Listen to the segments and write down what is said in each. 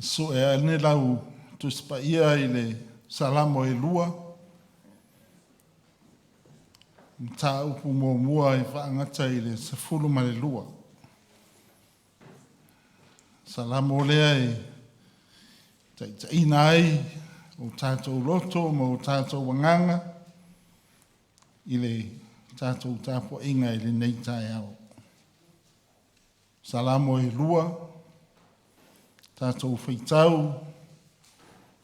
Sue ane lau Tusi Paia i le Salamo e 2, mataupu muamua e faagata i le 12. Salamo lea e taitaiina ai o tatou loto ma o tatou agaga i le tatou tapuaiga i lenei taeao. Salamo e 2, tatou faitau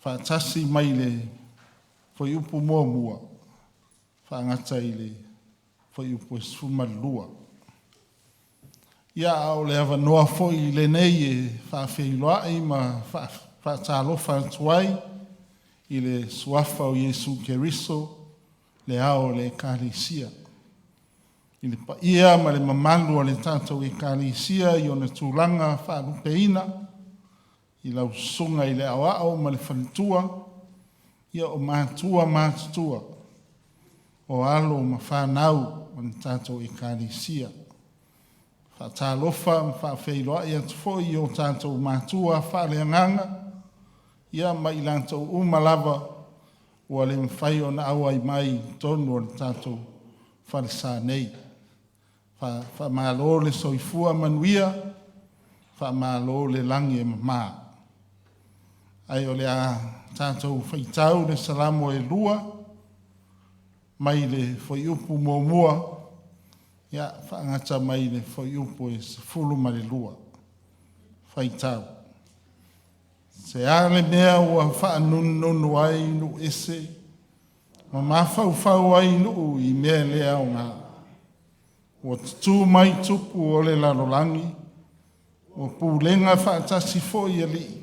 faatasi mai le fuaiupu 1 faagata i le fuaiupu e 12. Ia, a o le avanoa foi lenei e faafeiloai ma faatalofa atu ai i le suafa o Iesu Keriso le Ao o le Ekalesia, i le paia ma le mamalu o le tatou Ekalesia i ona tulaga faalupeina, i lau Susuga i le Aoao ma le Faletua, ia o matua matutua o alo ma fanau a le tatou Ekalesia. Faatalofa ma faafeiloai atu foi i o tatou matua faaleagaga ia ma i latou uma lava ua le mafai ona auai mai i totonu o le tatou falesa nei. Faamalo le soifua manuia, faamalo le lagi e mama. Ae o le a tatou faitau le Salamo e 2 mai le fuaiupu 1 faagata mai le fuaiupu e 12. Faitau: Se a le mea ua faanunununu ai nuu ese ma mafaufau ai nuu i mea le aoga? Ua tutū mai tupu o le lalolagi, ua pulega faatasi foi alii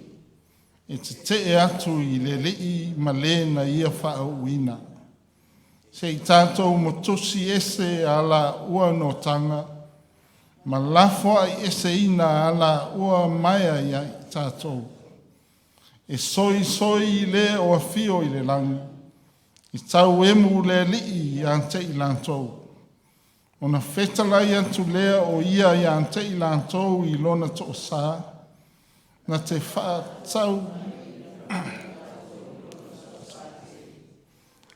e tetee atu i le Alii ma le na Ia faauuina. Se i tatou matusi ese a laua notaga ma lafoai eseina a laua maea ia i tatou. E soisoi le o afio i le lagi, e tauemu le Alii ia te i latou, ona fetalai atu lea o Ia ia te i latou i Lona toasa na te faatau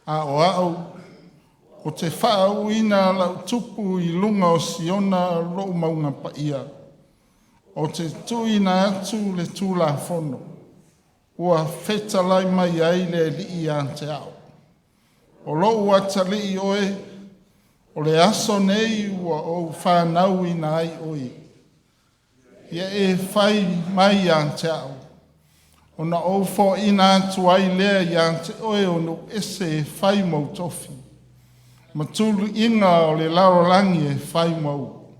a o au ou te faauuina lau tupu i luga o Siona lou mauga paia. Ou te tuuina atu le tulafono ua fetalai mai ai le Alii ia te a'u. O lou atalii oe, o le aso lenei ua ou fanauina ai oe. Ia e fai mai ia te a'u, ona ou foaina atu ai lea ia te oe o nuu ese e fai mou tofi, ma tuluiga o le lalolagi e fai mou.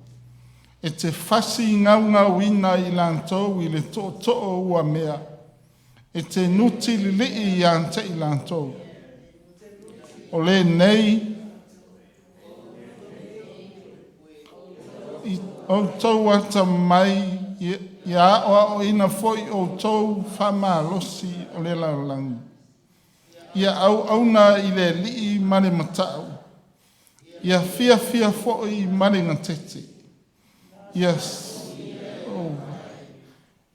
E te fasi gaugauina i latou i le tootoo o uamea, e te nutililii ia te i latou. O lenei i outou atamamai, ia aoaoina foi outou faamalosi o le lalolagi. Ia auauna i le Alii ma le mata'u, ia fiafia foi ma le gatete. Ia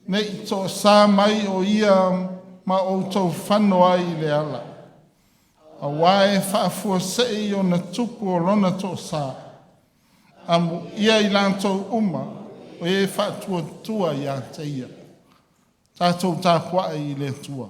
ne i to'asa mai o ia ma outou fano ai i le ala, auā e faafuasei ona tupu o lona toasa. Amuia i latou uma o e faatuatua ia te Ia. Tatou tapuai i le Atua.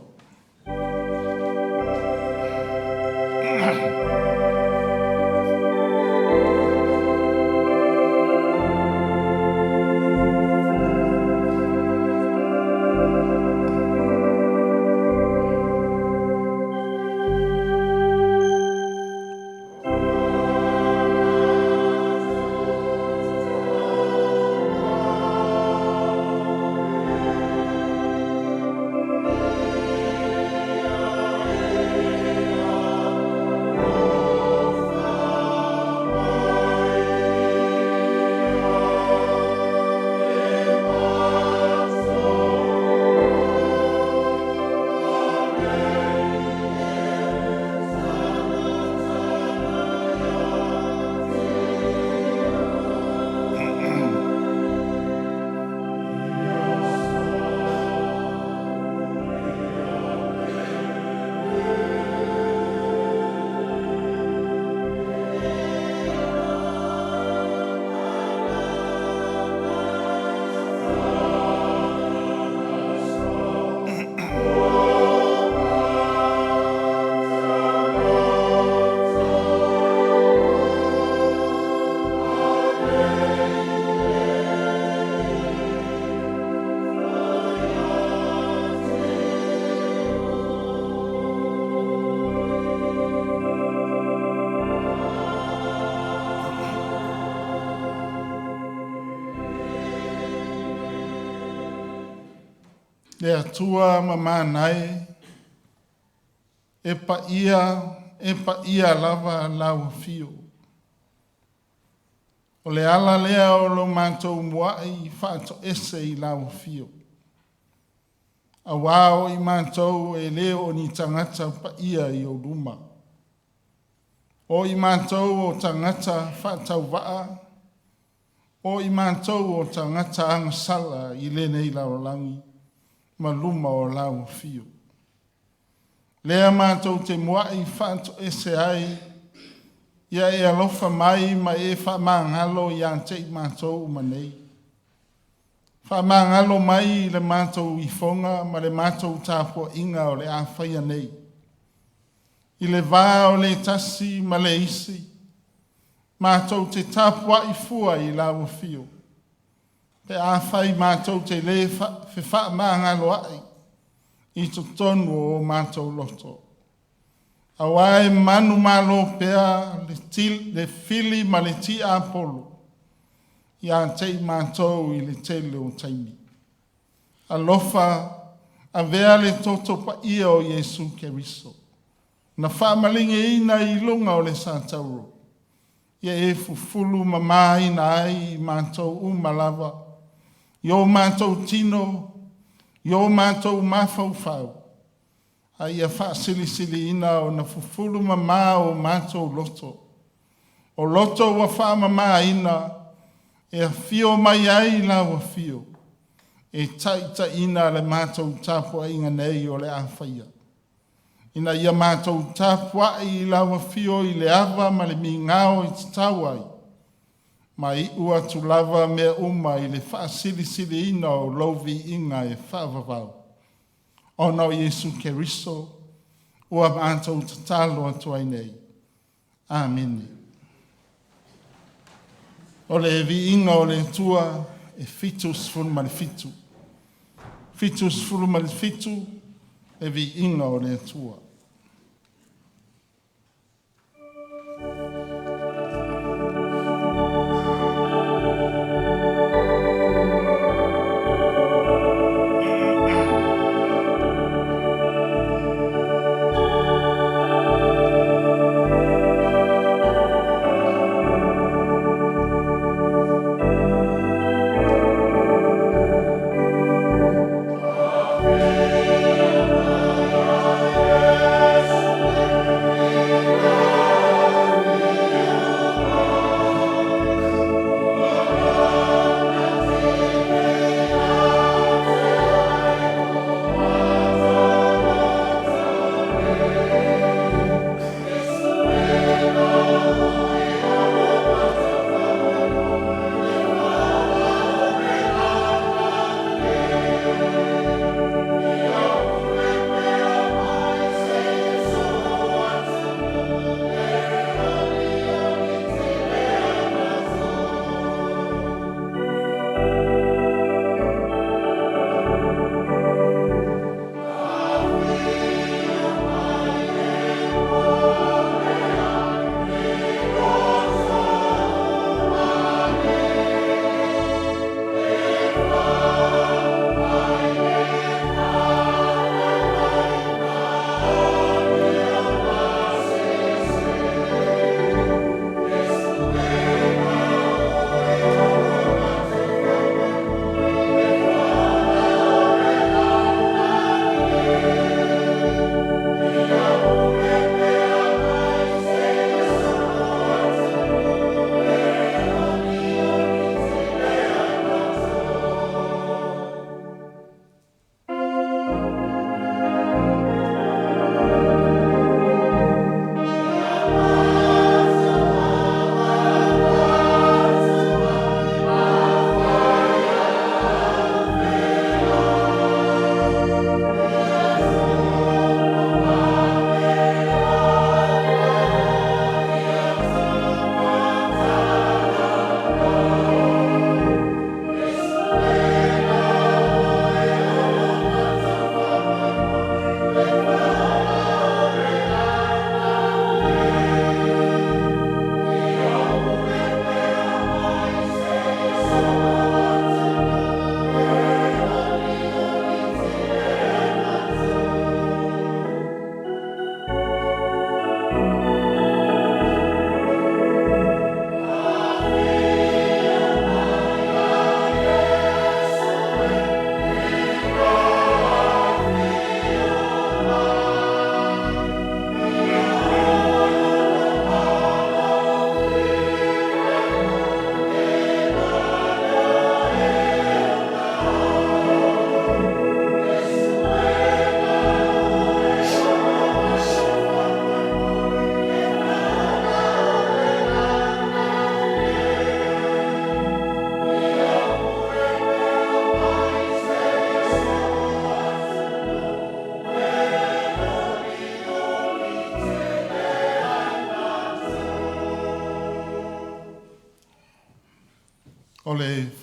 Le Atua mamana e, e paia, e paia lava lau afio. O le ala lea o lo matou muai faatoese i lau afio. Auā o i matou e le o ni tagata paia i ou luma. O i matou o tagata faatauvaa, o i matou o tagata agasala i lenei lalolagi ma luma o lau afio. Lea matou te muai faatoese ai, ia e alofa mai ma e faamagalo ia te i matou uma nei. Faamagalo mai i le matou ifoga ma le matou tapuaiga o le a faia nei. I le va o le tasi ma le isi, matou te tapuai fua i lau afio, pe afai matou te le fefaamagaloai i totonu o o matou loto. Auā e manumalo pea le fili ma le tiapolo ia te i matou i le tele o taimi. Alofa avea le toto paia o Iesu Keriso na faamaligiina i luga o le satauro, ia e fufulu mamaina ai i matou uma lava i o matou tino, i o matou mafaufau, a ia faasilisiliina ona fufulu mama o matou loto, o loto ua faamamaina e afio mai ai lau afio e taitaiina le matou tapuaiga nei o le a faia, ina ia matou tapuai i lau afio i le ava ma le migao e tatau ai, ma iu atu lava mea uma i le faasilisiliina o lou viiga e faavavau, ona o Iesu Keriso ua matou tatalo atu ai nei. Amene. O le viiga o le Atua e 77. 77 le viiga o le Atua.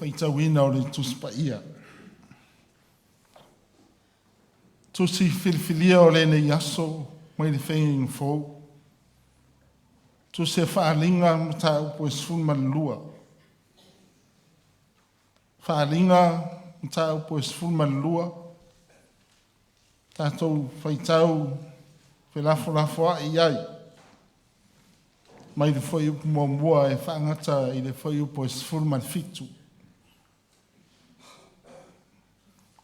Faitauina o le Tusi Paia. Tusi Filifilia o lenei aso mai le Faitauga Fou, Tusi o Faaaliga Mataupu e 12. Faaaliga Mataupu e 12, tatou faitau felafolafoai i ai mai le fuaiupu 1 e faagata i le fuaiupu e 17.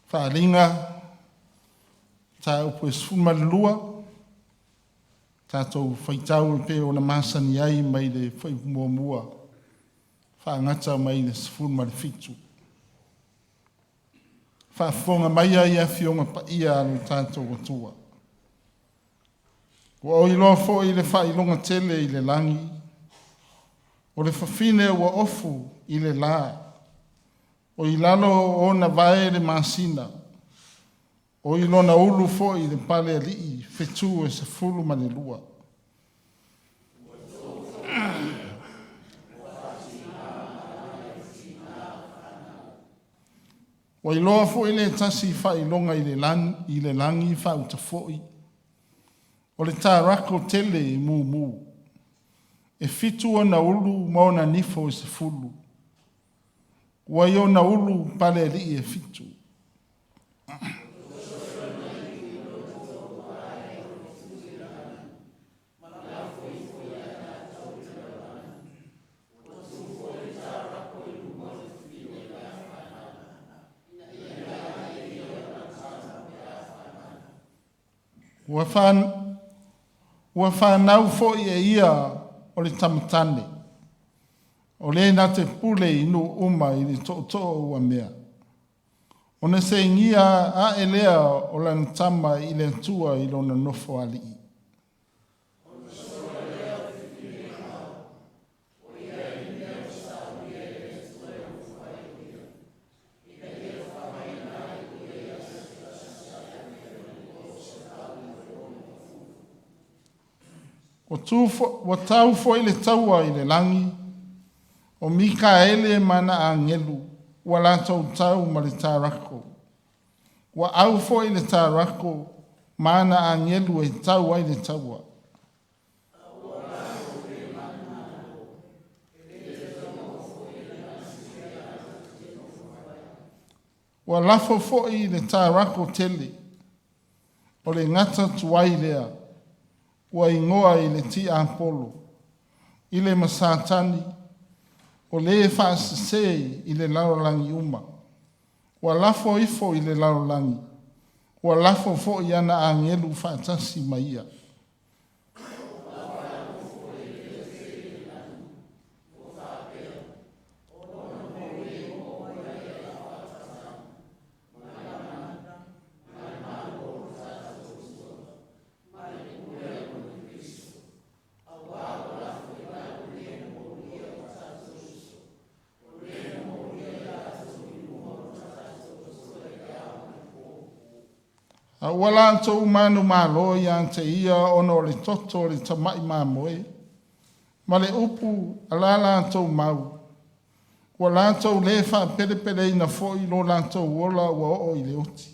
Faaaliga Mataupu e 12, tatou faitau e pei ona masani ai mai le fuaiupu 1 faagata mai le 17. Faafofoga maia i Afioga Paia a lo tatou Atua. Ua ou iloa foi le faailoga tele i le lagi, o le fafine ua ofu i le la, oi lalo o ona vae le masina, oi lona ulu foi le palealii fetu e 12. Ua iloa foi le tasi faailoga i le lagi, faauta foi, o le tarako tele e mumu, e fitu ona ulu ma ona nifo e 10. Ua i ona ulu palealii e fitu. Ua fanau foi e ia o le tama tane, o le na te pule i nuu uma i le tootoo uamea. Ona seigia ae lea o lana tama i le Atua i lona nofoalii. Ua tau foi le taua i le lagi, o Mikaele ma ana agelu ua latou tau ma le tarako. Ua au foi le tarako ma ana agelu e tau ai le taua. Ua lafo foi le tarako tele, o le gata tuai lea, ua igoa i le tiapolo, i le ma Satani, o le faasese i le lalolagi uma. Ua lafo ifo i le lalolagi, ua lafo foi ana agelu faatasi ma ia. A ua latou manumalo ia te ia ona o le toto o le tamai mamoe ma le upu a la latou mau, ua latou le faapelepeleina foi lo latou ola ua oo i le oti.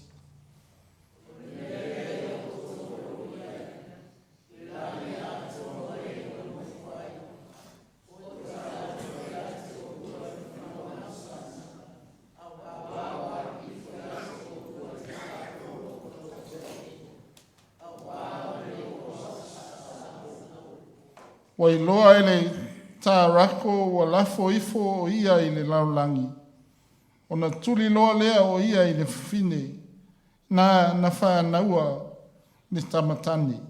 Ua iloa e le tarako ua lafo ifo o ia i le lalolagi, ona tuli loa lea o ia i le fafine na na fanaua le tamatane.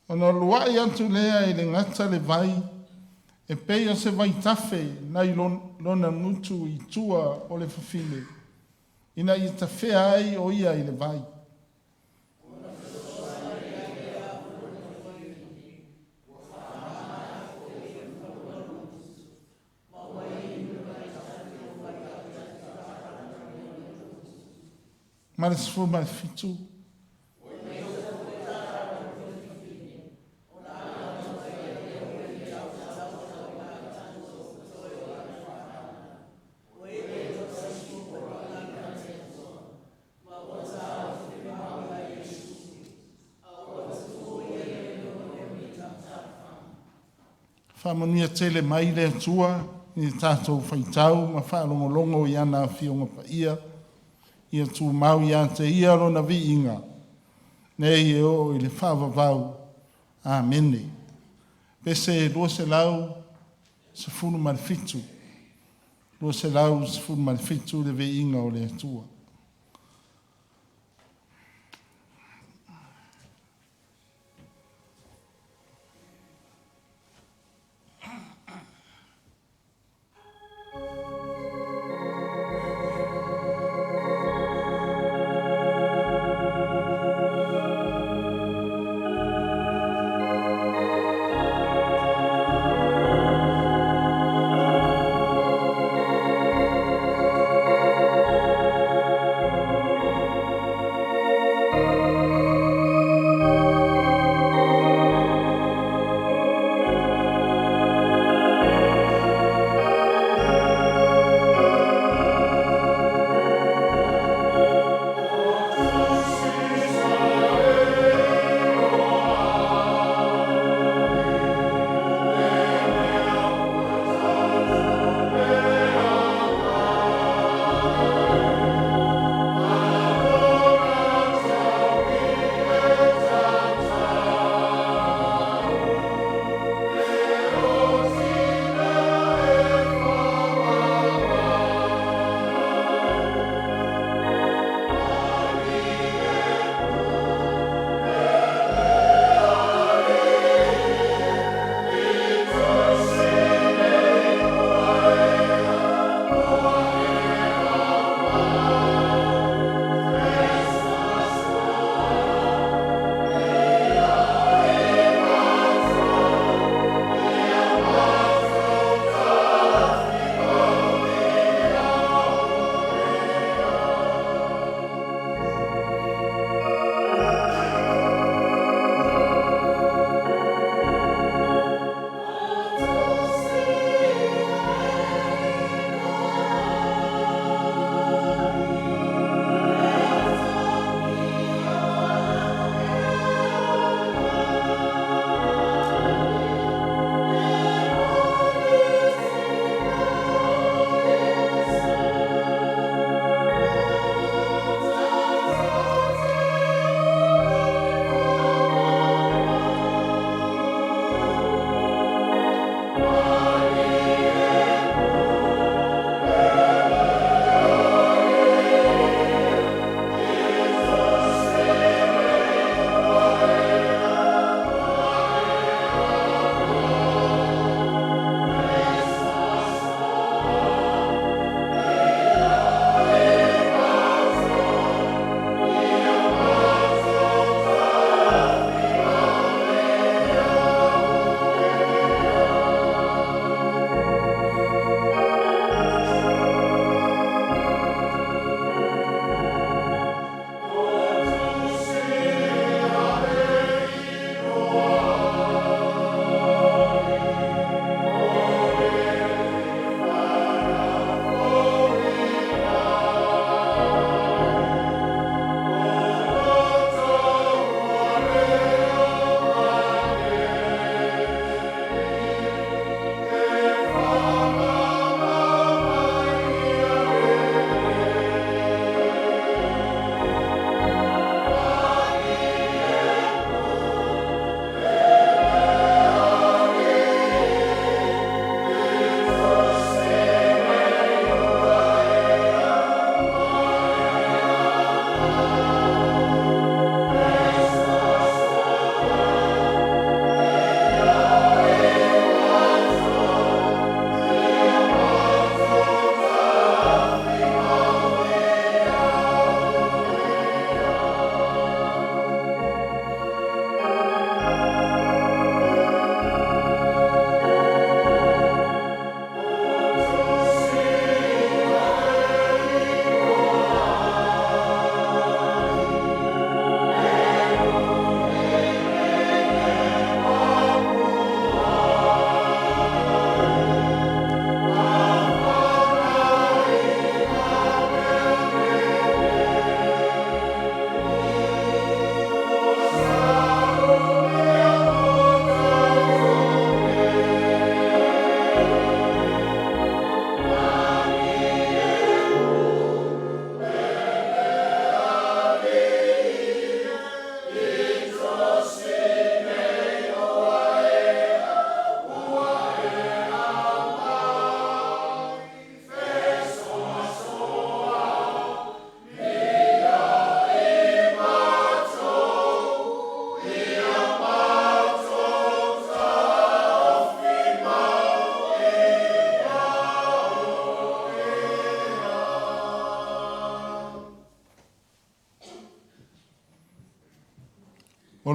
Ona luai atu lea i le gata le vai e pei o se vaitafe nai lona gutu i tua o le fafine, ina ia tafea ai o ia i le vai. ma le 17. Faamanuia tele mai le Atua i le tatou faitau ma faalogologo i ana Afioga Paia, ia tumau ia te Ia Lona viiga nei e oo i le faavavau. Amene. Pese 217, 217 le viiga o le Atua.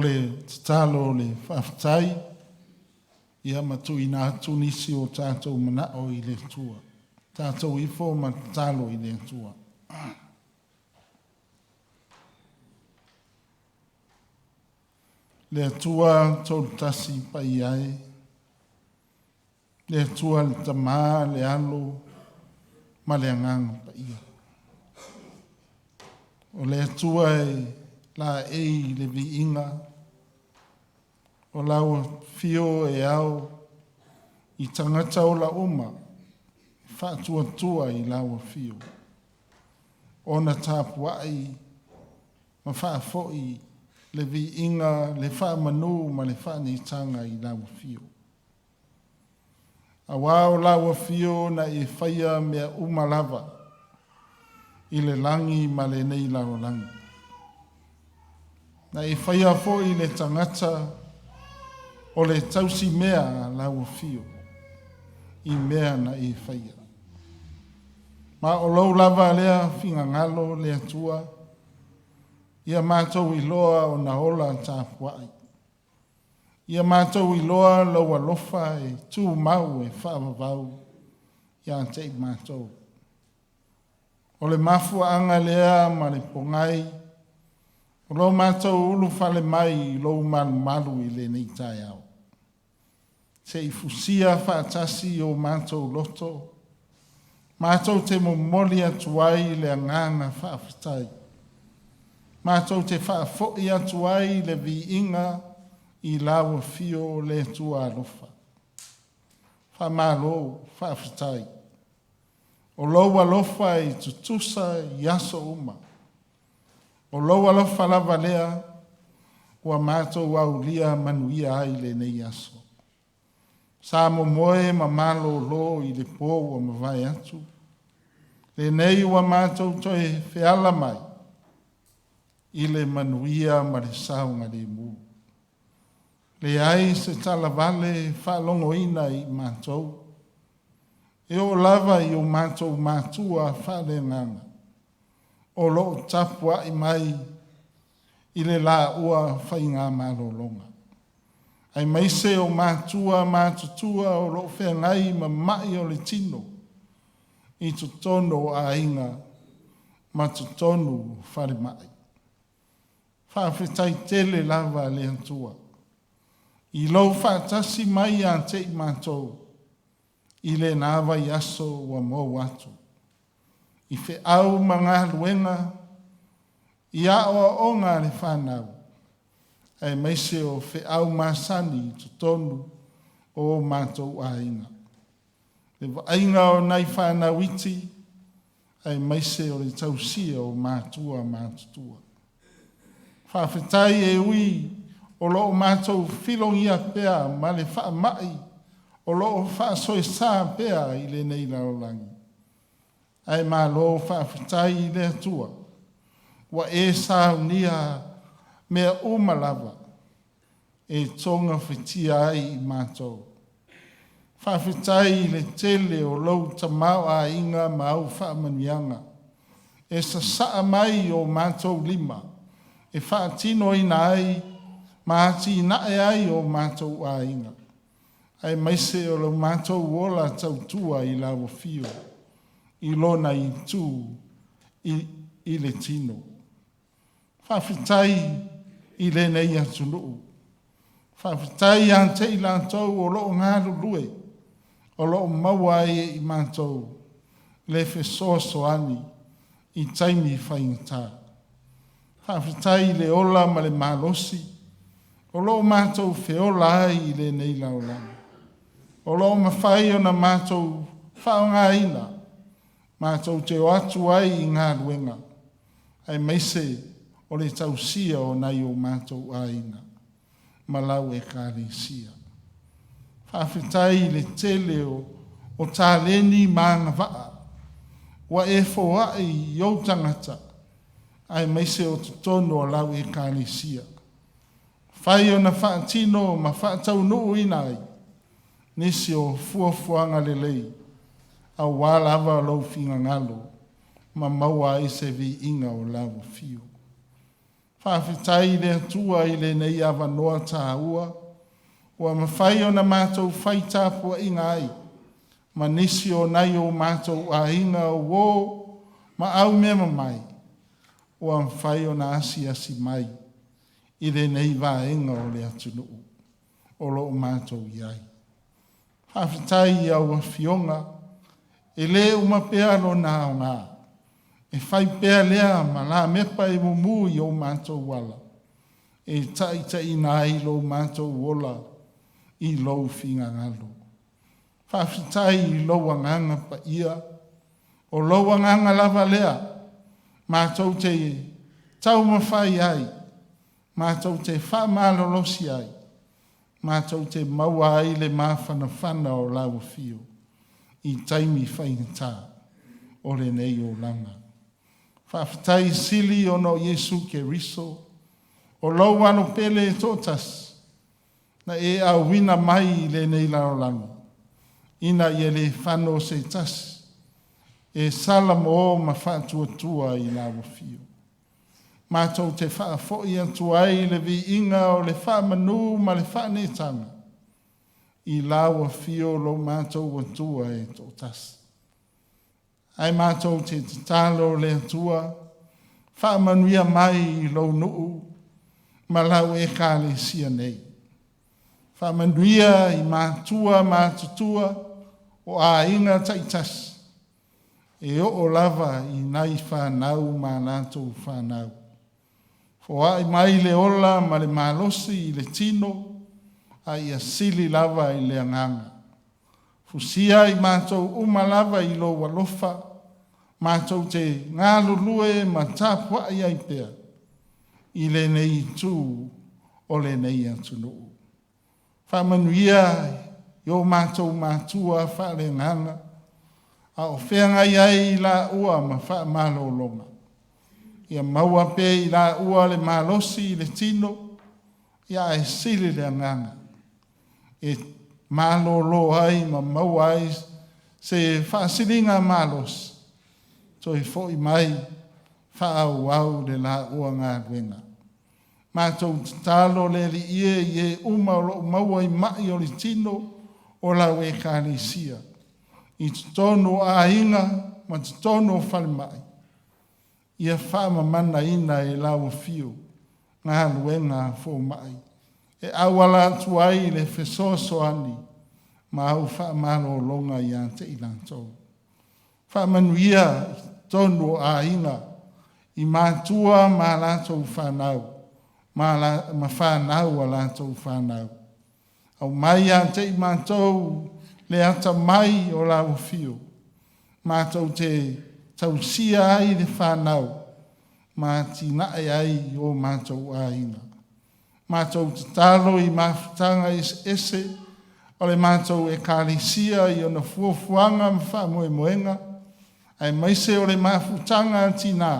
le tatalo o le faafetai ia ma tuuina atu nisi o tatou manao i le Atua. Tatou ifo ma tatalo i le Atua. Le Atua Tolutasi Paia e, le Atua le Tama, le Alo ma le Agaga Paia. O le Atua e laei le viiga, o lau afio e ao i tagata ola uma e faatuatua i lau afio, ona tapuai ma faafoi le viiga, le faamanu ma le faaneetaga i lau afio. Aua o lau afio na e faia mea uma lava i le lagi ma lenei lalolagi. Na e faia foi le tagata o le tausimea a lau afio i mea na e faia. Ma o lou lava lea finagalo le Atua, ia matou iloa ona ola tapuai. Ia matou iloa lou alofa e tumau e faavavau ia te i matou. O le mafuaaga lea ma le pogai o lo matou ulufale mai i lou malumalu i lenei taeao. Se i fusia faatasi o matou loto, matou te momoli atu ai le agaga faafetai. Matou te faafoi atu ai le viiga i lau afio le Atua alofa. Faamalo, faafetai. O lou alofa e tutusa i aso uma. O lou alofa lava lea ua matou aulia manuia ai lenei aso. Sa momoe ma malolo i le po ua mavae atu. Lenei ua matou toe feala mai i le manuia ma le saogalemu. Leai se talavale e faalogoina i matou. E oo lava i o matou matua faaleagaga o lo o tapuai mai i le laua faigamalologa. Aemaise o matua matutua o lo o feagai ma mai o le tino i totonu o aiga ma totonu o falemai. Faafetai tele lava le Atua i lou faatasi mai ia te i matou i lena vaiaso ua mou atu, i feau ma galuega, i aoaoga a le fanau, aemaise o feau masani i totonu o o matou aiga. Le vaaiga o nai fanau iti, aemaise o le tausia o matua matutua. Faafetai e ui o lo o matou filogia pea ma le faamai o lo o faasoesa pea i lenei lalolagi. Ae malo faafetai i le Atua ua e saunia mea uma lava e togafitiga ai i matou. Faafetai i le tele o lou tamaoaiga ma au faamanuiaga e sasaa mai i o matou lima e faatinoina ai ma atinae ai o matou aiga, aemaise o lo matou ola tautua i lau afio i lona itu i le tino. Faafetai i lenei atunuu. Faafetai ia te i latou o lo o galulue, o lo o maua ai e i matou le fesoasoani i taimi faigata. Faafetai i le ola ma le malosi o lo o matou feola ai i lenei lalolagi. O lo o mafai ona matou faaaogaina matou te o atu ai i galuega aemaise o le tausia o nai o matou aiga ma lau Ekalesia. Faafetai i le tele o taleni ma agavaa ua e foai i ou tagata aemaise o totonu o lau Ekalesia. Fai ona faatino ma faataunuuina ai nisi o fuafuaga lelei aua lava lou finagalo ma maua ai se viiga o lau afio. Faafetai i le Atua i lenei avanoa taua ua mafai ona matou fai tapuaiga ai ma nisi o nai o matou aiga o uo ma aumeamamae ua mafai ona asiasi mai i lenei vaega o le atunuu o lo o matou i ai. Faafetai i au afioga, e le uma pea lona aoga, e fai pea lea ma lamepa e mumu i o matou ala, e taitaiina ai lo matou ola i lou finagalo. Faafetai i lou agaga paia, o lou agaga lava lea matou te taumafai ai, matou te faamalolosi ai, matou te maua ai le mafanafana o lau afio i taimi faigata o lenei olaga. Faafetai sili ona o Iesu Keriso, o lou alo pele e toatasi, na e auina mai i lenei lalolagi, ina ia le fano se tasi e salamo ma faatuatua i lau afio. Matou te faafoi atu ai le viiga o le faamanu ma le faaneetaga i lau afio lo matou Atua e toatasi. Ae matou te tatalo le Atua, faamanuia mai i lou nuu ma lau ekalesia nei. Faamanuia i matua matutua o aiga taitasi e oo lava i nai fanau ma latou fanau. Foai mai le ola ma le malosi i le tino, a ia sili lava i le agaga. Fusia i matou uma lava i lou alofa, matou te galulue ma tapuai ai pea i lenei itu o lenei atunuu. Faamanuia i o matou matua faaleagaga, a o feagai ai i laua ma faamalologa. Ia maua pea i laua le malosi i le tino, ia ae sili le agaga e malolo ai ma maua ai se faasiligamalosi toe foi mai faaauau le laua galuega. Matou tatalo le Alii e i e uma o lo o maua i mai o le tino o lau ekalesia i totonu o aiga ma totonu o falemai, ia faamamanaina e lau afio galuega a fomai e auala atu ai le fesoasoani ma au faamalologa ia te i latou. Faamanuia i totonu o aiga i matua ma latou fanau ma, la, ma fanau a latou fanau. Aumai ia te i matou le atamai o lau afio, matou te tausia ai le fanau ma atinae ai o matou aiga. Matou tatalo i mafutaga eseese o le matou ekalesia i ona fuafuaga ma faamoemoega, aemaise o le mafutaga a tinā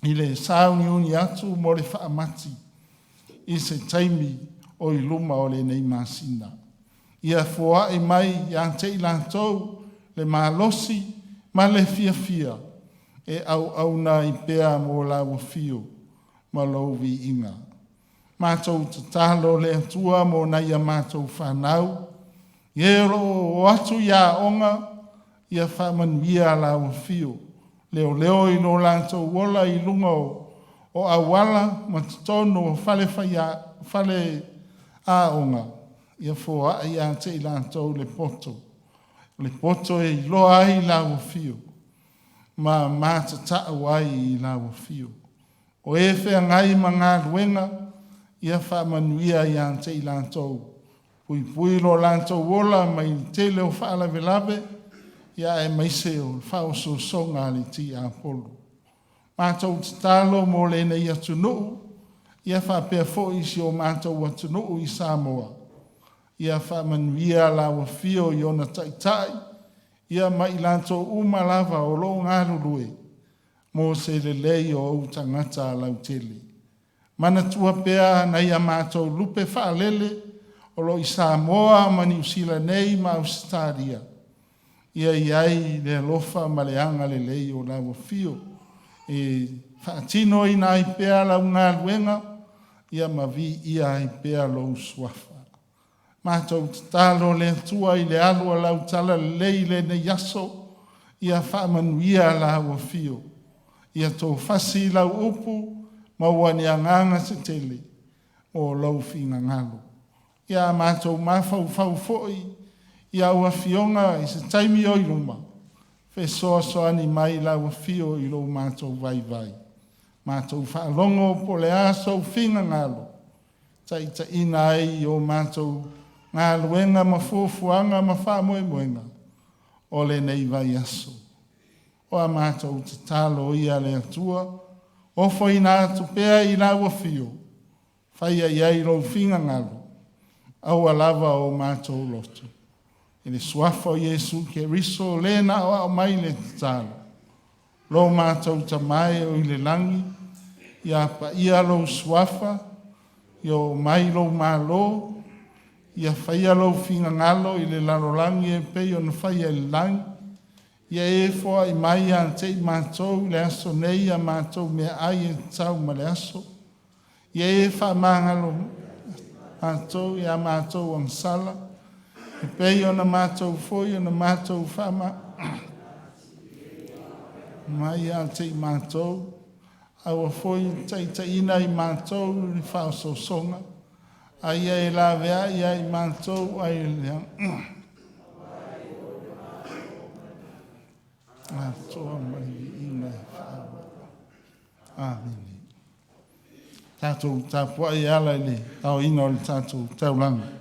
i le sauniuni atu mo le faamati i se taimi o i luma o lenei masina. Ia foai mai ia te i latou le malosi ma le fiafia e auauna ai pea mo lau afio ma lou viiga. Matou tatalo le Atua mo nai a matou fanau, e o lo o o atu i aoga, ia faamanuia lau afio, leoleo i lo latou ola i luga o, o auala ma totonu o fale, faia, fale aoga, ia foai ia te i latou le poto, le poto e iloa ai lau afio ma matatau ai i lau afio. O e feagai ma galuega, ia faamanuia ia te i latou. Puipui lo latou ola mai le tele o faalavelave, ia aemaise o le faaosoosoga a le tiapolo. Matou tatalo mo lenei atunuu, ia faapea foi si o matou atunuu i Samoa. Ia faamanuia lau afio i ona taitai, ia ma i latou uma lava o lo o galulue mo se lelei o ou tagata lautele. Manatua pea nai a matou lupe faalele o lo o i Samoa ma Niu Sila nei ma Ausetalia, ia i ai le alofa ma le agalelei o lau afio. E faatinoina ai pea lau galuega ia ma viia ai pea lou suafa. Matou tatalo le Atua i le alu a lau talalelei i lenei aso, ia faamanuia lau afio, ia tofasi lau upu, maua ni agaga se tele o lou finagalo. Ia matou mafaufau foi i au afioga i se taimi oi luma, fesoasoani mai lau afio i lo matou vaivai. Matou faalogo po o le a sou finagalo, taitaiina ai o matou galuega ma fuafuaga ma faamoemoega o lenei vaiaso. O a matou tatalo ia le Atua, ofoina atu pea i lau afio, faia i ai lou finagalo, aua lava o matou loto. I le suafa o Iesu Keriso, le na aoao mai le tatalo, lo matou Tama e oi le lagi, ia paia lou suafa, ia oo mai lou Malo, ia faia lou finagalo i le lalolagi e pei ona faia i le lagi. Ia e foai mai ia te i matou i le aso nei a matou meaai e tatau ma le aso. Ia e faamagalo matou ia matou agasala, e pei ona matou foi ona matou faama mai ia te i matou, aua foi ne i taitaiina i matou i le faaosoosoga, a ia e laveai ia i matou ai le Atoa ma le viiga e faauau. Amene. Tatou tapuai e ala i le aoina o le tatou taulaga.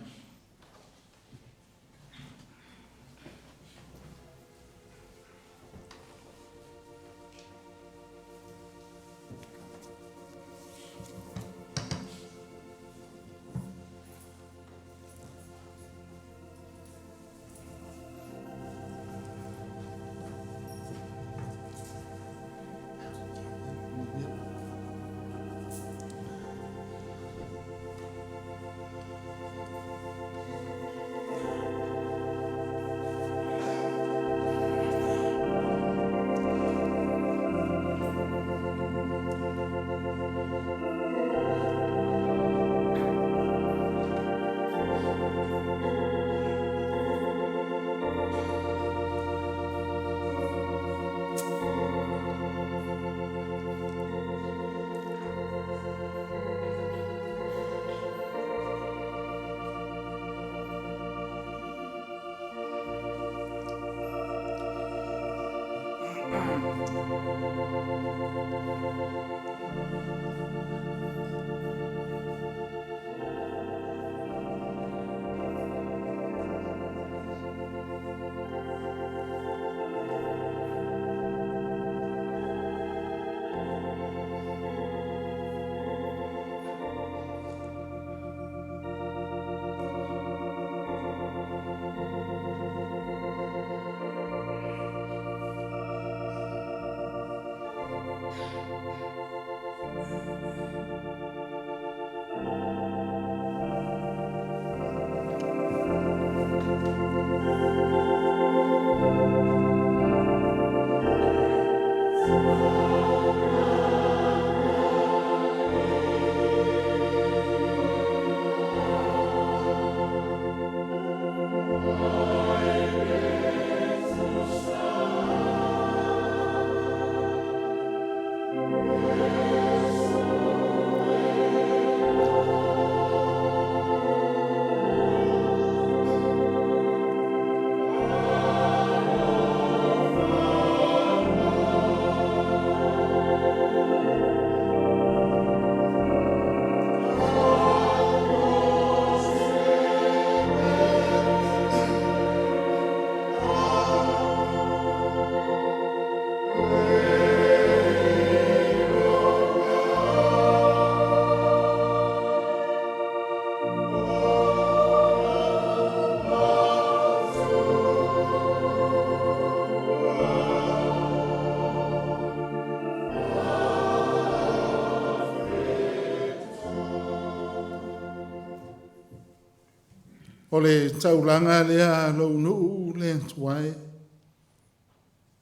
O le taulaga lea a lou nuu le Atua e,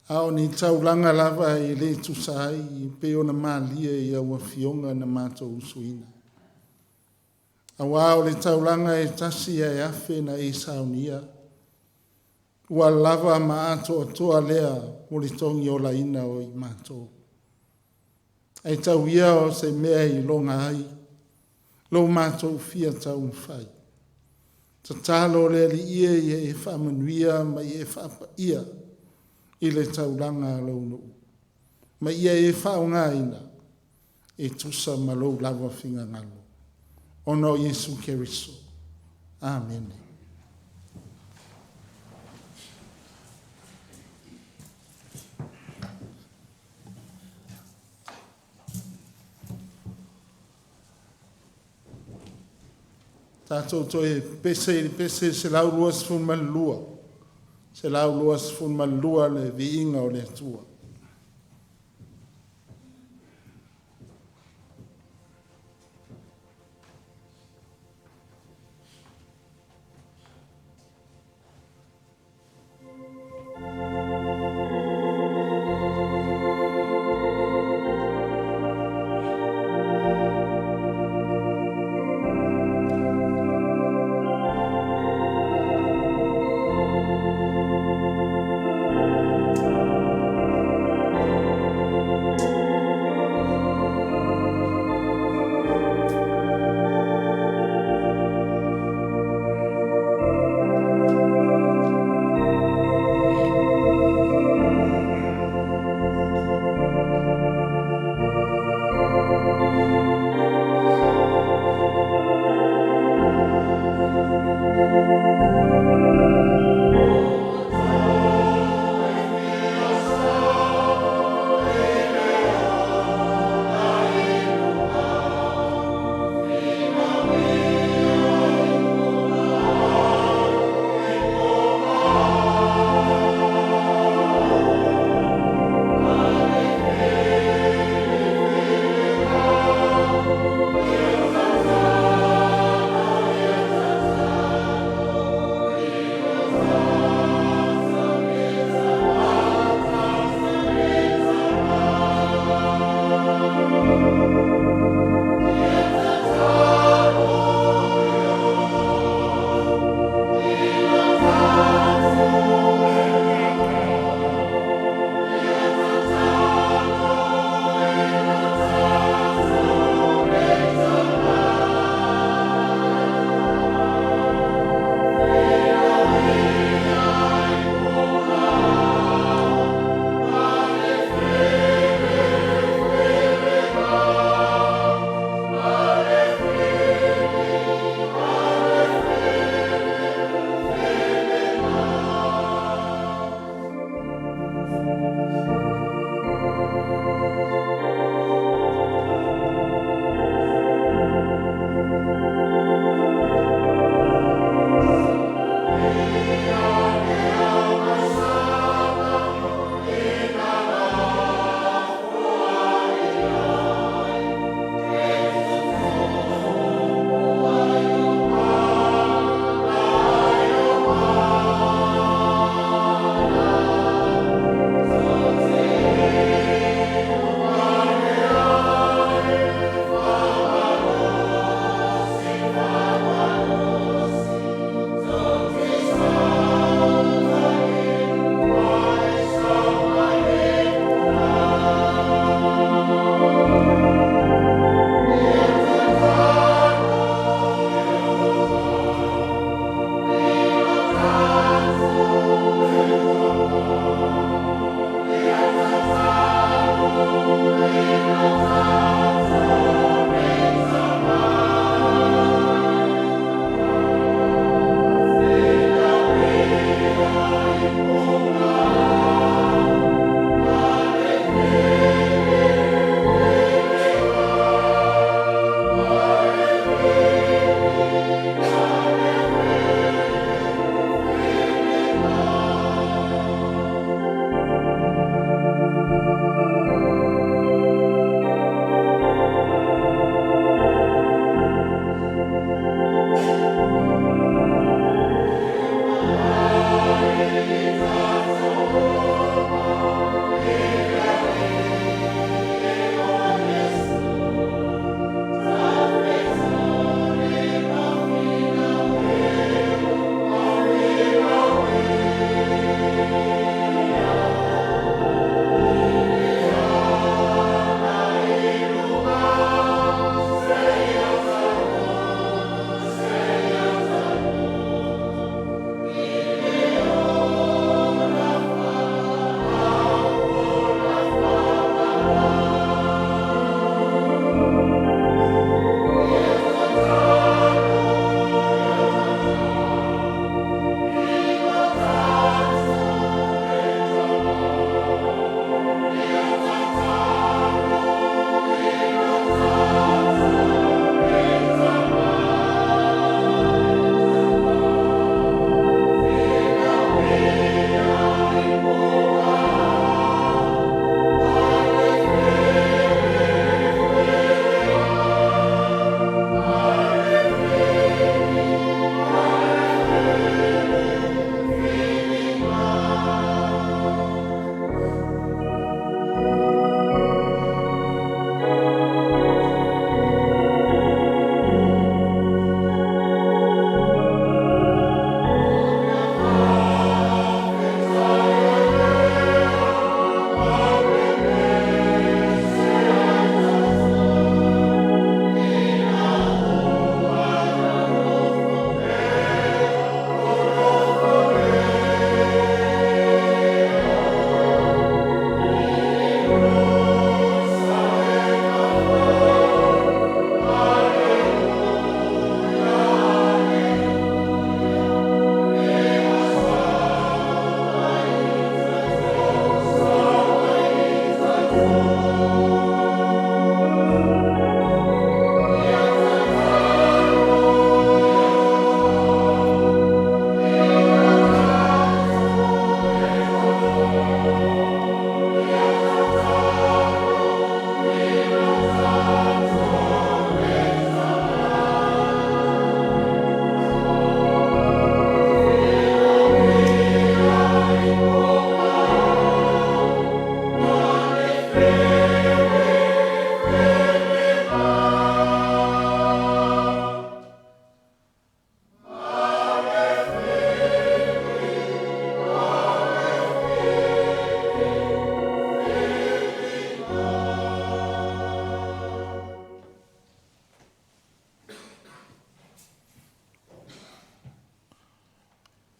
A o ni taulaga lava e le tusa ai pei ona malie i au afioga na matou usuina. Aua o le taulaga e tasi ae afe na e saunia, ua lava ma atoatoa lea mo le togiolaina o i matou. Ae tau ia o se mea e iloga ai lo matou fia taumafai. Tatalo le Alii e ia e faamanuia ma ia e faapaia i le taulaga a lou nuu, ma ia e faaaogaina e tusa ma lou lava finagalo. Ona o Iesu Keriso. Amene. Tatou toe pese i le pese 122, 122 le viiga o le Atua.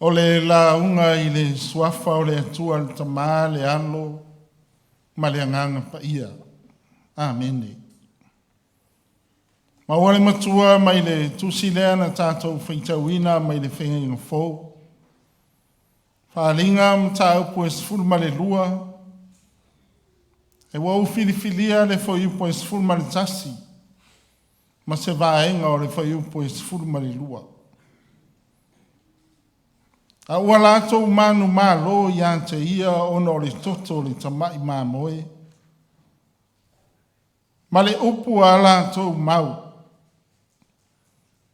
O le lauga i le suafa o le Atua le Tama, le Alo ma le Agaga Paia. Amene. Maua le matua mai le tusi lea na tatou faitauina mai le Feagaiga Fou. Faaaliga mataupu e 12, e ua ou filifilia le fuaiupu e 11 ma se vaega o le fuaiupu e 12. A ua latou manumalo ia te ia ona o le toto o le tamai mamoe ma le upu a latou mau,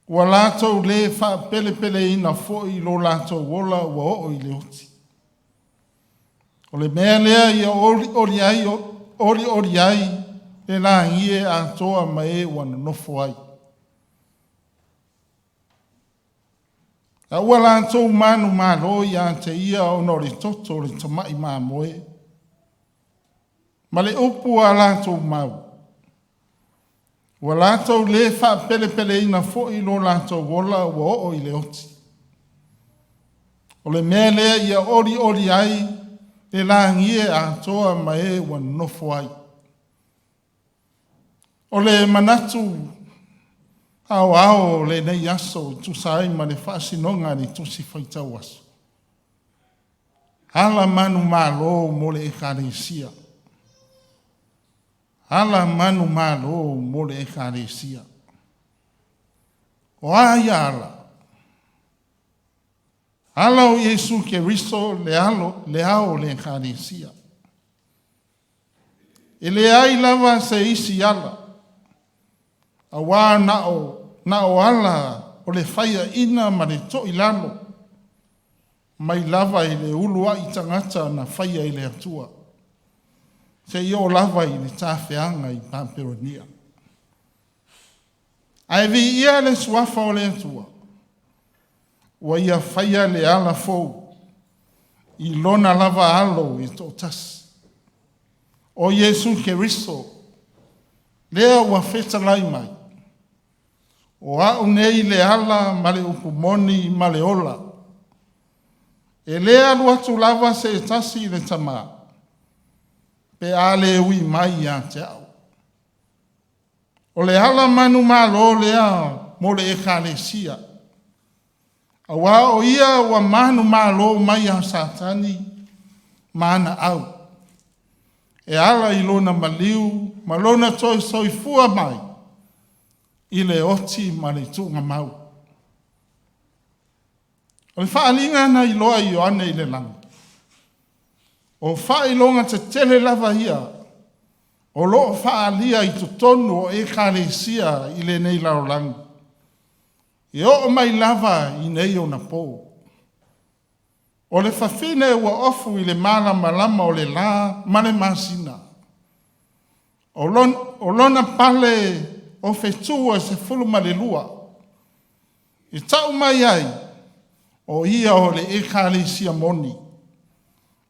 ua latou le faapelepeleina foi lo latou ola ua oo i le oti. O le mea lea ia olioli ai, olioli ai le lagi e atoa ma e ua nonofo ai. A ua latou manumalo ia te ia ona o le toto o le tamai mamoe ma le upu a latou mau, ua latou le faapelepeleina foi lo latou ola ua oo i le oti. O le mea lea ia olioli ai le lagi e atoa ma e ua nonofo ai. O le manatu aoao o lenei aso e tusa ai ma le faasinoga a le Tusi Faitau Aso, ala manumalo mo le Ekalesia. Ala manumalo mo le Ekalesia. O a ia ala? Ala o Iesu Keriso le alo le ao o le Ekalesia. E leai lava se isi ala, auā na o ala o le faiaina ma le toilalo mai lava i le uluai tagata na faia i le Atua, seia oo lava i le tafeaga i Papelonia. Ae viia le suafa o le Atua, ua ia faia le ala fou i lona lava alo e toatasi, o Iesu Keriso, lea ua fetalai mai, o au nei le ala ma le upu moni ma le ola. E le alu atu lava se tasi i le Tamā, pe a le ui mai ia te au. O le ala manumalo lea mo le Ekalesia, auā o ia ua manumalo mai ia Satani ma ana au, e ala i lona maliu ma lona toe soifua mai i le oti ma le tuugamau. O le faaaliga na iloa e Ioane i le lagi, o faailoga tetele lava ia o lo o faaalia i totonu o ekalesia i lenei lalolagi, e oo mai lava i nei ona po. O le fafine ua ofu i le malamalama o le la ma le masina, o lona pale o fetu e 12, e tau mai ai o ia o le ekalesia moni.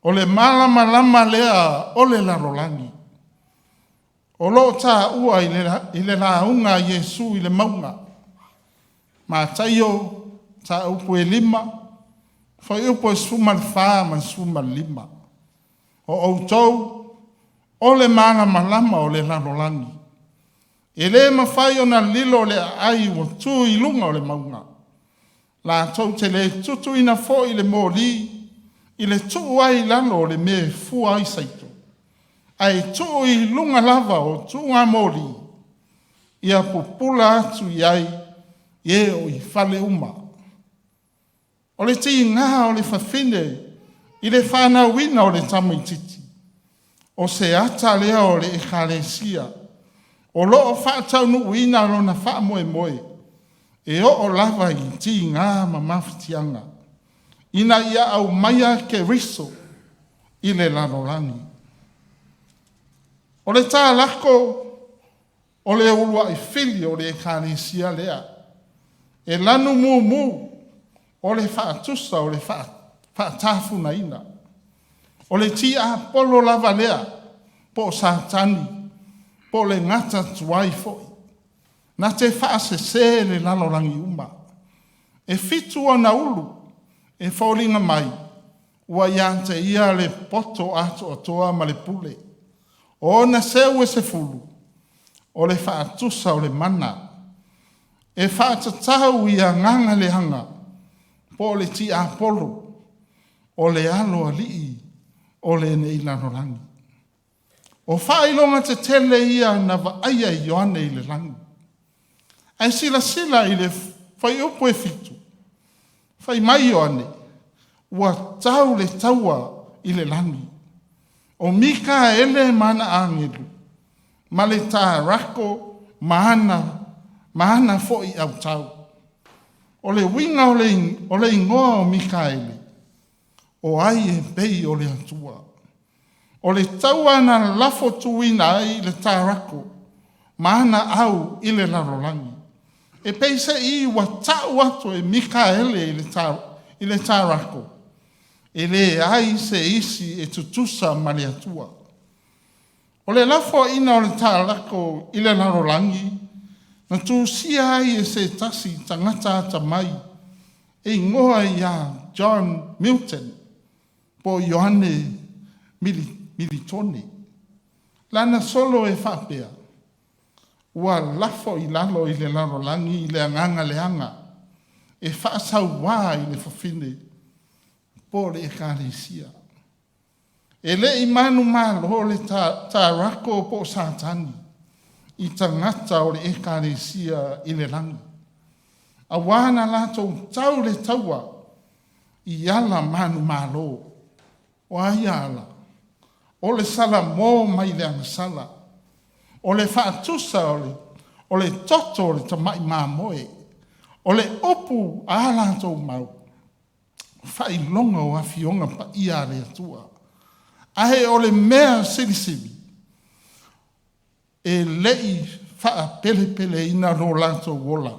O le malamalama lea o le lalolagi o lo o taua i le lauga a Iesu i le mauga. Mataio mataupu e 5, fuaiupu e 14 ma le 15. O outou o le malamalama o le lalolagi. E le mafai ona lilo le aai ua tu i luga o le mauga. Latou te le tutuina foi le moli i le tuu ai i lalo o le mea e fua ai saito, ae tuu i luga lava o tuugamoli ia pupula atu i ai e o i fale uma. O le tiga o le fafine i le fanauina o le tamaitiiti, o se ata lea o le ekalesia o lo o faataunuuina lona faamoemoe e oo lava i tiga ma mafatiaga ina ia aumaia Keriso i le lalolagi. O le talako o le uluai fili o le ekalesia lea e lanu mumu o le faatusa o le faatafunaina. O le tiapolo lava lea po o Satani po o le gata tuai foi na te faasese le lalolagi uma. E fitu ona ulu. E foliga mai ua ia te ia le poto atoatoa ma le pule. O ona seu e 10, o le faatusa o le mana e faatatau i agaga leaga po o le tiapolo, o le aloalii o lenei lalolagi. O faailoga tetele ia na vaaia e Ioane i le lagi. Ae silasila i le fuaiupu e 7, fai mai Ioane, ua tau le taua i le lagi, o Mikaele ma ana agelu ma le tarako ma ana foi autao. O le uiga o le igoa o Mikaele, o ai e pei o le Atua. O le taua na lafo tuuina ai le tarako ma ana au i le lalolagi. E peiseai ua tau atu e Mikaele i le tarako, e leai se isi e tutusa ma le Atua. O le lafoaiina o le tarako i le lalolagi, na tusia ai e se tasi tagata atamai e igoa ia John Milton po o Ioane Militone lana solo e faapea, “Ua lafo i lalo i le lalolagi le agaga leaga e faasaua i le fafine po o le Ekalesia.” E le i manumalo le tarako po o Satani i tagata o le Ekalesia i le lagi, auā na latou tau le taua i ala manumalo. O a ia ala? O le salamo mai le agasala, o le faatusa o le toto o le tamai mamoe, o le upu a latou mau, faailoga o Afioga Paia a le Atua. Ae o le mea silisili, e le i faapelepeleina lo latou ola,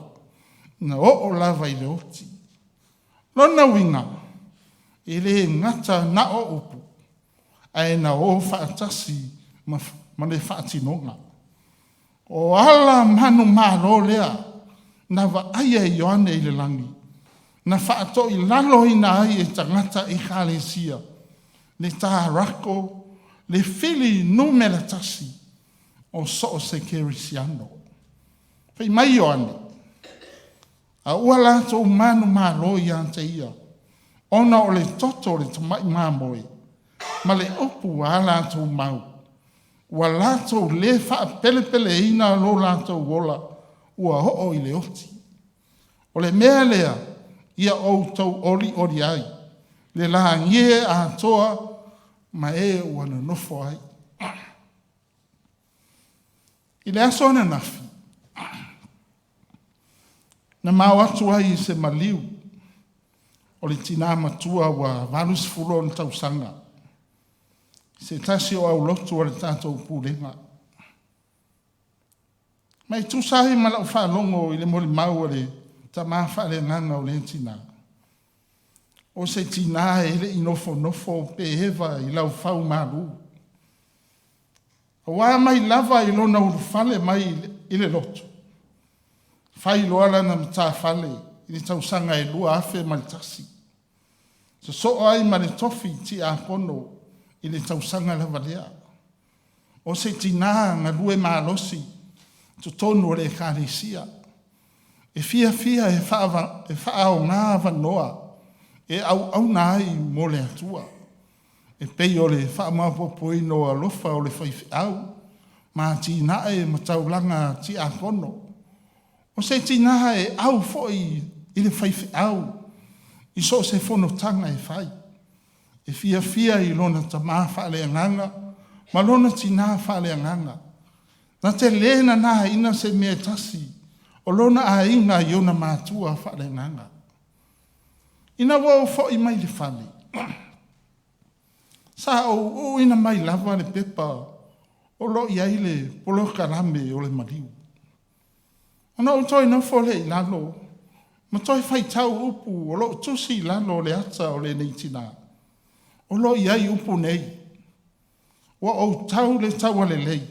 na oo lava i le oti. Lona uiga, e le gata na o upu, ae na o faatasi ma le faatinoga. O ala manumalo lea na vaaia e Ioane i le lagi, na faatoilaloina ai e tagata Ekalesia le tarako, le fili numera tasi o so o se kerisiano. Fai mai Ioane, a ua latou manumalo ia te ia, ona o le toto o le tamai mamoe ma le upu a latou mau, ua latou le faapelepeleina lo latou ola ua oo i le oti. O le mea lea ia outou olioli ai le lagie atoa ma e ua nonofo ai. I le aso ananafi, na ma o atu ai i se maliu o le tina matua ua 80 ona tausaga, se tasi o aulotu o le tatou Pulega. Ma e tusa ai ma lau faalogo i le molimau a le tama faaleagaga o lea tina, o se tina e le i nofonofo pe eva i laufau malu, aua mai lava i lona ulufale mai i le lotu, fai loa lana matafale i le tausaga e 2001, sosoo ai ma le tofi tiakono i le tausaga lava lea. O se tina galue malosi i totonu o le Ekalesia, e fiafia e faaaoga avanoa e auauna ai mo le Atua, e pei o le faamaopoopoina o alofa o le faifeau ma atinae ma taulaga tiakono. O se tina e au foi i le faifeau i so o se fonotaga e fai. E fiafia i lona tama faaleagaga ma lona tina faaleagaga. Na te le nanaina se mea e tasi o lona aiga i ona matua faaleagaga. Ina ua ou foi mai le fale, sa ou uuina mai lava le pepa o lo o i ai le polokalame o le maliu. Ona ou toe nofo lea i lalo ma toe faitau upu o lo o tusi i lalo o le ata o lenei tina. O lo o i ai upu nei, “Ua ou tau le taua lelei,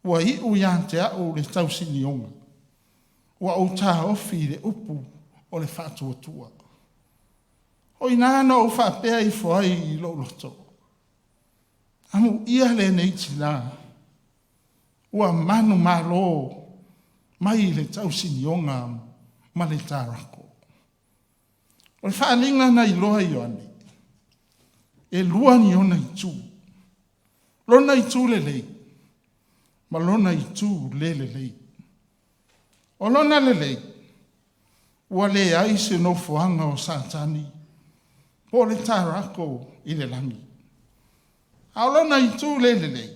ua iu ia te au le tausinioga, ua ou taofi le upu o le faatuatua.” O i ina na ou faapea ifo ai i lou loto, amuia lenei tina ua manumalo mai le tausinioga ma le tarako. O le faaaliga na iloa e Ioane, e lua ni ona itu, lona itu lelei ma lona itu le lelei. O lona lelei, ua leai se nofoaga o Satani po o le tarako i le lagi. A o lona itu le lelei,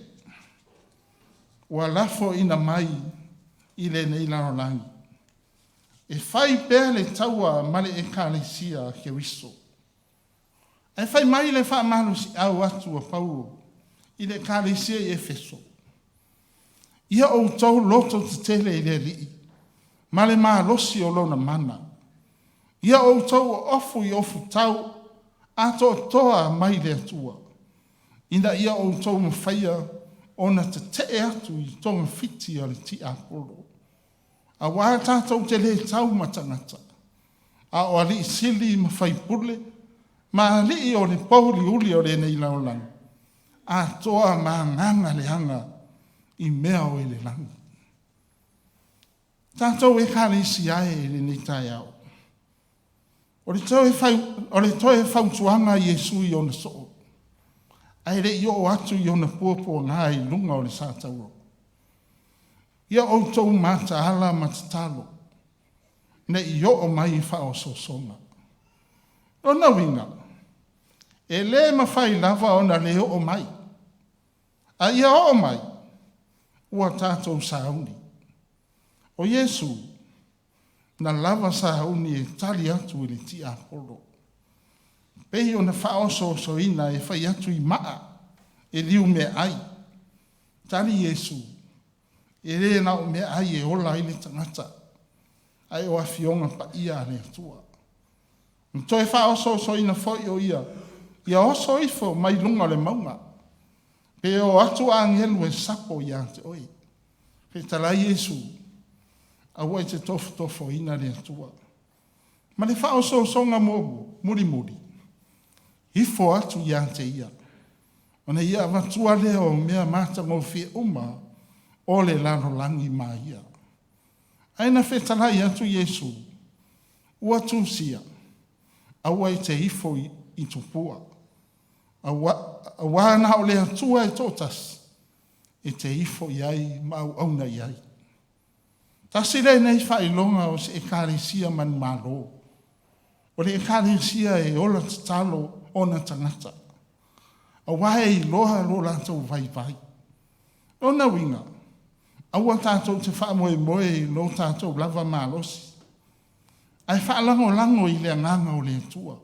ua lafoina mai i lenei lalolagi e fai pea le taua ma le Ekalesia a Keriso. Ae fai mai le faamalosiau atu a Paulo i le Ekalesia i Efeso, “Ia outou lototetele i le Alii ma le malosi o lona mana. Ia outou ofu i ofutau atoatoa mai le Atua, ina ia outou mafaia ona tetee atu i togafiti a le tiapolo. Aua tatou te le tau ma tagata, a o alii sili ma faipule ma alii o le pouliuli o lenei lalolagi, atoa ma agaga leaga i mea o i le lagi.” Tatou Ekalesia e i lenei taeao, o le toe fautuaga a Iesu i ona soo, ae le i oo atu i ona puapuaga i luga o le satauro, ia outou mataala ma tatalo, ne i oo mai i faaosoosoga. O lona uiga, e le mafai lava ona le oo mai, a ia oo mai, ua tatou sauni. O Iesu, na lava sauni e tali atu i le tiapolo, pei ona faaosoosoina e fai atu i maa e liumeaai. Tali Iesu, e le na o meaai e ola ai le tagata, ae o Afioga Paia a le Atua. Na toe faaosoosoina foi o ia, ia oso ifo mai luga o le mauga, pe o atu agelu e sapo ia te oe. Fetalai Iesu, aua e te tofotofoina le Atua. Ma le faaosoosoga mulimuli, ifo atu ia te ia, ona ia avatua lea o mea matagofie uma o le lalolagi ma ia. Ae na fetalai atu Iesu, ua tusia, aua e te ifo i tupua, auā na o le Atua e toatasi e te ifo i ai ma auauna i ai. Tasi lenei faailoga o se Ekalesia manumalo. O le Ekalesia e ola tatalo ona tagata, auā e iloa lo latou vaivai. O lona uiga, aua tatou te faamoemoe i lo tatou lava malosi, ae faalagolago i le Agaga o le Atua,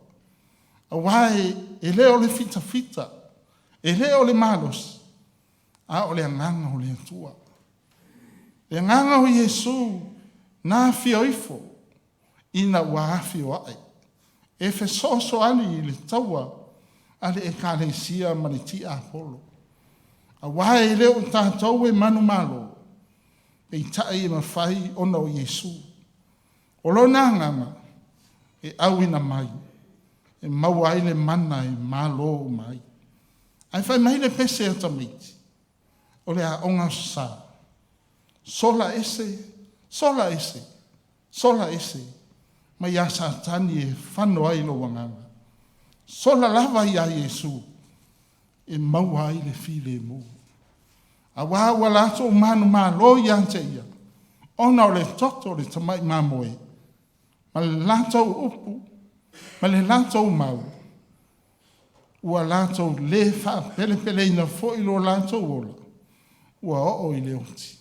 aua e le o le fitafita, e le o le malosi, a o le Agaga o le Atua. Le Agaga o Iesu na afio ifo ina ua afioa'i e fesoasoani i le taua a le Ekalesia ma le tiapolo, aua e le o tatou e manumalo, peitai e mafai ona o Iesu. O Lona Agaga e auina mai e maua ai le mana e malo uma ai. Ae fai mai le pese a tamaiti o le Aoga Aso Sa, sola ese, sola ese, sola ese mai ia Satani e fano ai lou agaga. Sola lava ia Iesu e maua ai le filemu. Auā ua latou manumalo ia te ia, ona o le toto o le tamai mamoe ma le latou upu ma le latou mau, ua latou le faapelepeleina foi lo latou ola, ua oo i le oti.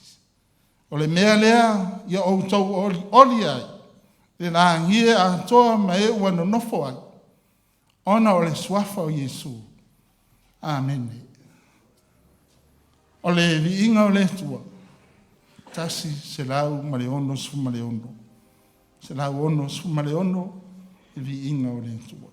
O le mea lea ia outou olioli ai le lagia atoa ma e ua nonofo ai, ona o le suafa o Iesu. Amene. O le viiga o le Atua. 166, 166 le viiga o le Atua.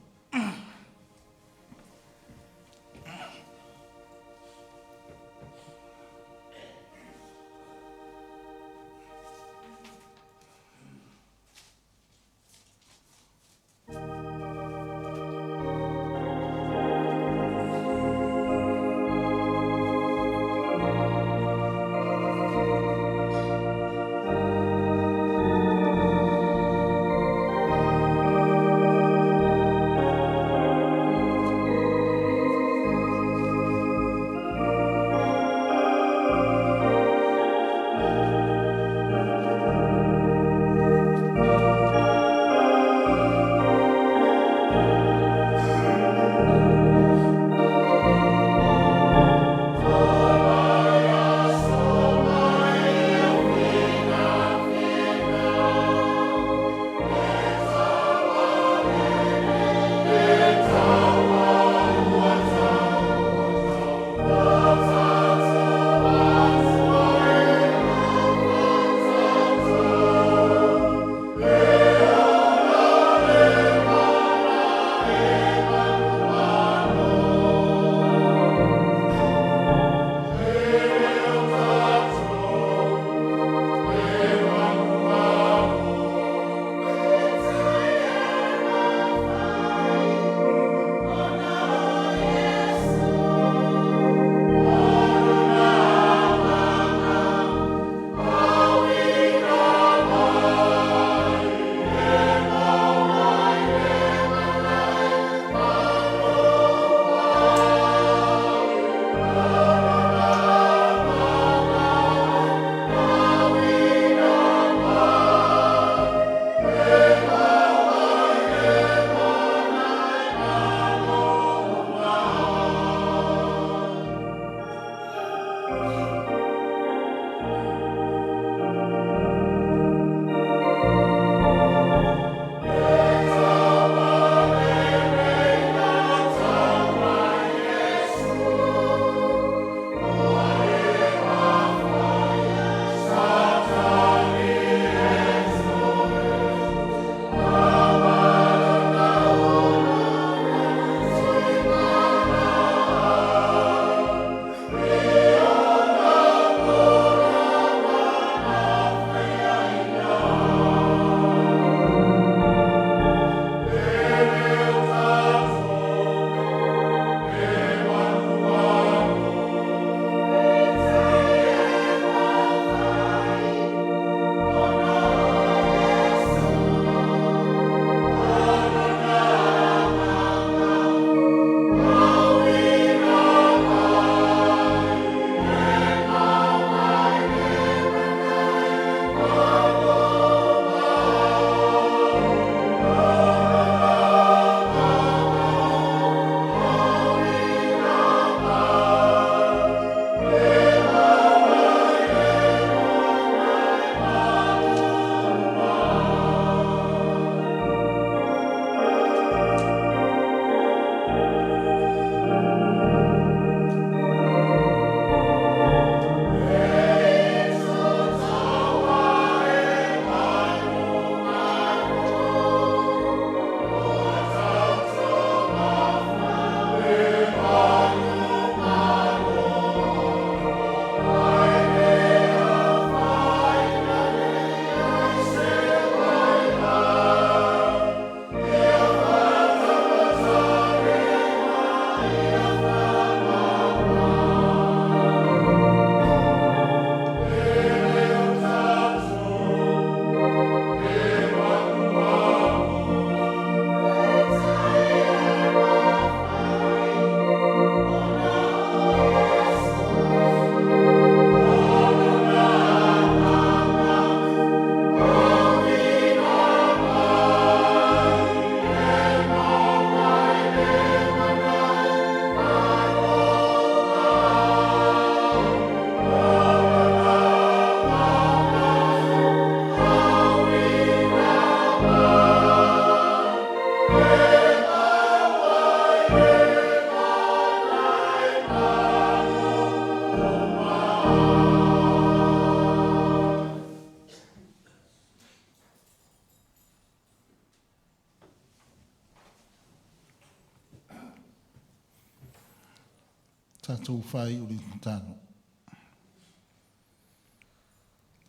Tatou faaiu i le tatalo.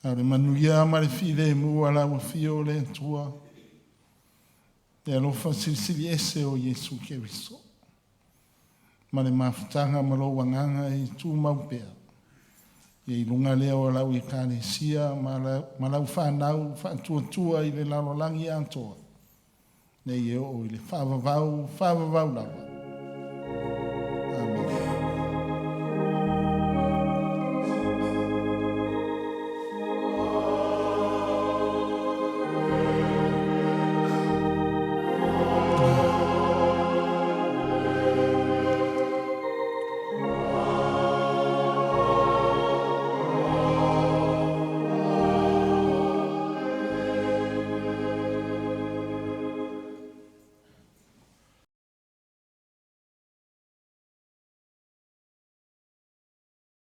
A o le manuia ma le filemu a lau Afio o le Atua, le alofa silisili ese o Iesu Keriso, ma le mafutaga ma lou agaga e tumau pea, ia i luga lea o lau Ekalesia ma lau fanau faatuatua i le lalolagi atoa, nei e oo i le faavavau, faavavau lava.